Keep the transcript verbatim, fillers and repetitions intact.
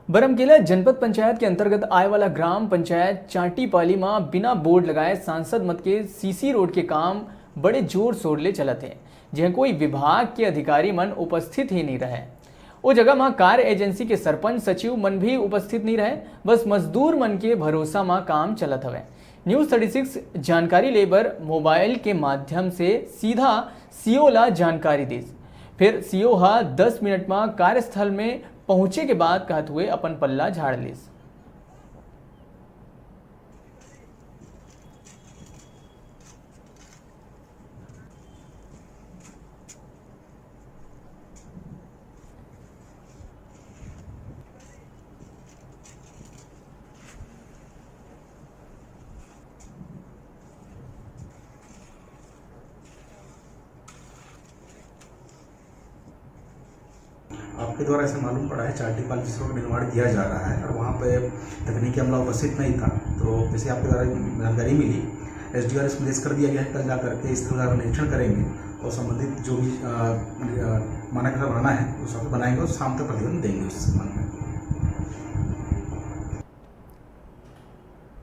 बरमकेला जनपद पंचायत के अंतर्गत आए वाला ग्राम पंचायत चांटीपाली म बिना बोर्ड लगाए सांसद मत के सीसी रोड के काम बड़े जोर शोर ले चलत हे, जेह कोई विभाग के अधिकारी मन उपस्थित ही नहीं रहे। ओ जगह म कार्य एजेंसी के सरपंच सचिव मन भी उपस्थित नहीं रहे, बस मजदूर मन के भरोसा म काम चलत हवय। न्यूज थर्टी सिक्स जानकारी ले बर मोबाइल के माध्यम से सीधा सीओ ला जानकारी दिस। फिर सीओ ह दस मिनट म कार्यस्थल में पहुंचे के बाद कहत हुए अपन पल्ला झाड़ लिस। आपके द्वारा ऐसे मालूम पड़ा है, चार्टिकल जिस वक्त निर्माण किया जा रहा है और वहाँ पे तकनीकी अमला उपस्थित नहीं था, तो जैसे आपके द्वारा जानकारी मिली, एस डी आर इसमें रेस कर दिया गया है। कल जा करके इस तरह का निरीक्षण करेंगे और संबंधित जो भी अ, अ, मानक बनाना है, उस वक्त बनाएंगे और शाम तक प्रतिवेदन देंगे उस संबंध में।